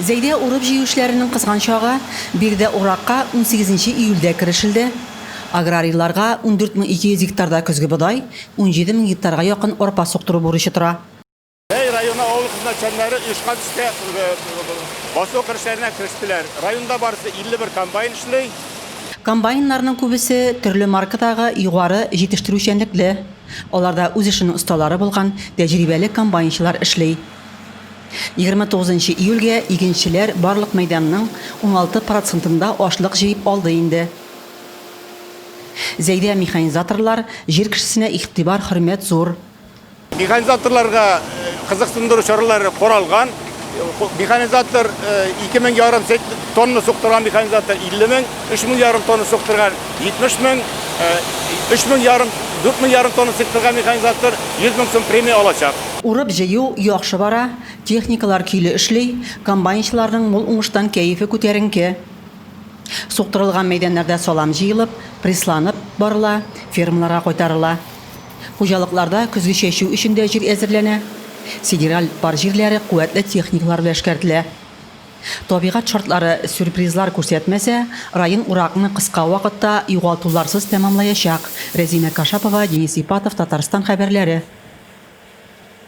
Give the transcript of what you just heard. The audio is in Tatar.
Зәйдә урып-җыю эшләренең кызган чагы, биредә уракка унсигезенче июльдә керешелде. Аграрийларга 14200 гектарда көзге бодай, 17 мең гектарга якын арпа суктыру бурычы тора. Зәй районы авыл хезмәтчәннәре оешкан төстә басу кыр эшләренә керештеләр. Районда барысы 51 комбайн эшли. Комбайннарның күбесе төрле маркадагы югары җитештерүчәнлекле. Аларда үз эшенең осталары булган тәҗрибәле комбайнчылар эшли. 29 нчы июльгә игенчеләр барлык мәйданның 16 процентында ашлык җыеп алды инде. Зәйдә механизаторлар, җир кешесенә игътибар, хөрмәт зур. Механизаторларга кызыксындыру чаралары каралган. Механизатор ике мең ярым тонна суктырган механизатор 50 мең, өч мең ярым тонна суктырган 70 мең, өч мең ярым, дүрт мең ярым тонна суктырган механизатор 100 мең сум премия алачак. Урып-җыю яхшы бара, техникалар көйле эшли, комбайнчыларның мул уңыштан кәефе күтәренке. Суктырылган мәйданнарда салам җыелып, прессланып барыла, фермаларга кайтарыла. Хуҗалыкларда көзге чәчү өчен дә җир әзерләнә. Сидераль пар җирләре куәтле техникалар белән эшкәртелә. Табигать шартлары сюрпризлар күрсәтмәсә, район уракны кыска вакытта, югалтуларсыз тәмамлаячак. Рәзинә Кашапова, Денис Ипатов, Татарстан хәбәрләре.